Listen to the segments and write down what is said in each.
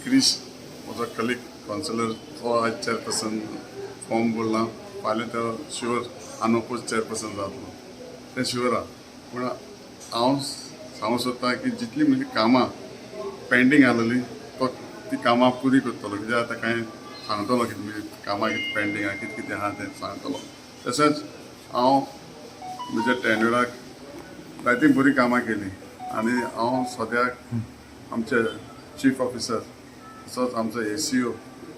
गिरीश म्हजो colleague councillor, तो आयज चेअरपर्सन फॉर्म भरला. फाल्यां तो शुअर अनओपोज चेअरपर्सन जातलो, तें शुअर आहा. पूण हांव सांगूंक सोदता की जितली म्हजी कामां पेंडींग आसलेली, तो ती कामां पुरी करतलो. कित्याक आतां कांय सांगतलो की तुमी कामां कितें पेंडींग आहा, कितें कितें आहा तें सांगतलो. तशेंच हांव म्हज्या टेन्युराक जायतीं बरीं कामां केलीं आनी हांव सद्याक आमचे चीफ ऑफिसर, तसोच आमचो एसीओ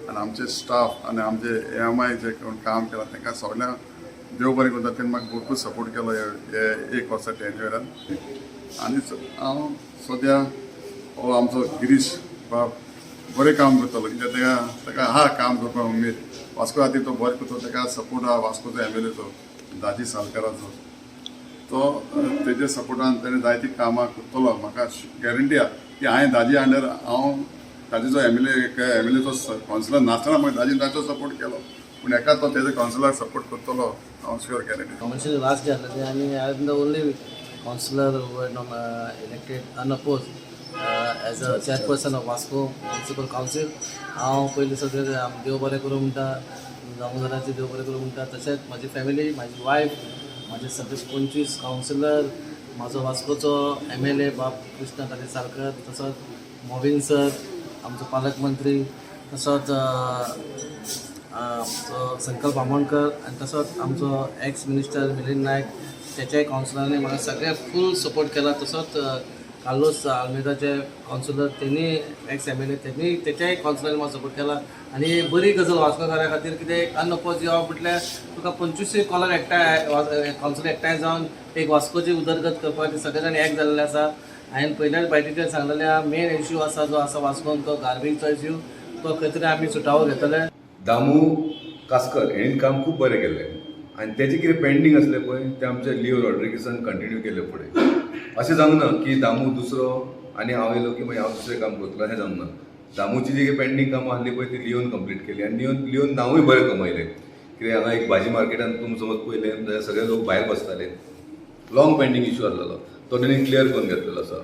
आनी आमचे स्टाफ आनी आमचे एएमआय जे कोण काम केलां, तांकां सगळ्यांक देव बरें करता. तेणें म्हाका भरपूर सपोर्ट केलो हे एक वर्सा टेन्युरान. आनी हांव सद्या हो आमचो गिरीश बाब बरें काम करतलो, कित्याक ताका आहा काम करपाक उमेद. वास्को खातीर तो बरें करतलो. ताका सपोर्ट आहा वास्कोचो एमएलएचो, दाजी सालकाराचो. तो तेजे सपोर्टान तेणें जायतीं कामां करतलो. म्हाका गॅरंटी आहा की हांवें दाजी अंडर, हांव दाजीचो एमएलएचो कावन्सिलर नासतना म्हाका दाजीन ताचो सपोर्ट केलो, पूण एका तो तेजे कावन्सिलराक सपोर्ट करतलो, हांव sure, guarantee. Council last day आसलें आनी I am the only councillor who elected unopposed as a chairperson of Vasco Municipal Council. हांव पयलीं सगळें देव बरें करूं म्हणटा, दामोदराचें देव बरें करूं म्हणटा. तशेंच म्हाजी फॅमिली, म्हाजी वायफ, म्हाजे सगळे 25 कावन्सिलर, म्हाजो वास्कोचो एमएलए बाब कृष्णा दाजी सालकर, तसोच मोविन सर आमचो पालकमंत्री, तसोच आमचो संकल्प आमोणकर आनी तसोच आमचो एक्स मिनिस्टर मिलिंद नायक, तेच्याय कावन्सिलरांनी म्हाका सगळे फूल सपोर्ट केला. तसोच कार्लोस आल्मेदाचे कावन्सिलर, तेणी एक्स एमएलए, तेणी तेच्याय कावन्सिलरांनी म्हाका सपोर्ट केला. आनी बरी गजाल वास्कोकारा खातीर, कितें अनअपोज येवप म्हटल्यार तुका 25 कॉलर एकठांय, कावन्सिलर एकठांय जावन एक वास्कोची उदरगत करपा खातीर सगळे जाण एक जाल्ले आसा. हांवें पयल्याच बायटीचेर सांगलेलें, मेन इश्यू आसा जो आसा वास्कोन तो गार्बेजचो इश्यू, तो खंय तरी आमी सुटावो घेतले. दामू कास्कर हेणें काम खूब बरें केल्लें आनी तेजें कितें पेंडींग आसलें पळय, तें आमच्या लिओ रॉड्रिगीसान कंटिन्यू केलें फुडें. अशें जावंक ना की दामू दुसरो आनी हांव येयलो की मागीर हांव दुसरें काम करतलो, अशें जावंक ना. दामूची जी कितें पेंडींग कामां आहलीं पळय, ती लिओन कंप्लीट केली आनी लिओन नांवूय बरें कमयलें. कित्याक हांगा एक भाजी मार्केटान तुमी समज पळयलें जाल्यार सगळे लोक भायर बसताले. लॉंग पेंडींग इशू आसलेलो, तो तेणी क्लियर करून घेतलेलो आसा.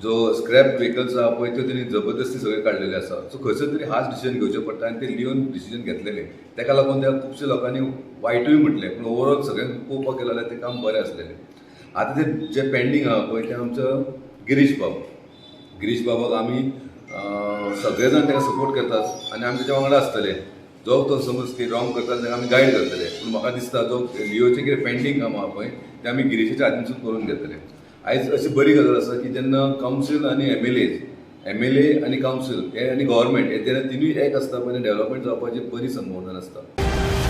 जो स्क्रॅप व्हेकल्स आहा पळय, त्यो तेणी जबरदस्ती सगळे काडलेले आसा. सो खंयसर तरी हार्श डिसिजन घेवचें पडटा आनी ते लिओन डिसिजन घेतलेले. तेका लागून त्या खुबशे लोकांनी वायटूय म्हटलें, पूण ओवरऑल सगळ्यांक पळोवपाक गेलो जाल्यार तें काम बरें आसलेलें. आतां ते जे पेंडींग आहा पळय, ते आमचो गिरीश बाब. गिरीश बाबाक आमी सगळे जाण ताका सपोर्ट करतात आनी आमी तेच्या वांगडा आसतले. जो तो समज कितें रॉंग करता, ताका आमी गायड करतले. पूण म्हाका दिसता, जो लिओचें कितें पेंडींग काम आहा पळय, तें आमी गिरीशाच्या हातीनसून करून घेतले. आयज अशी बरी गजाल आसा की जेन्ना कावन्सील आनी एमएलए आनी कावन्सील हे आनी गव्हर्मेंट हे जेन्ना तिनूय एक आसता पळय, डेव्हलपमेंट जावपाची बरी संभावना आसता.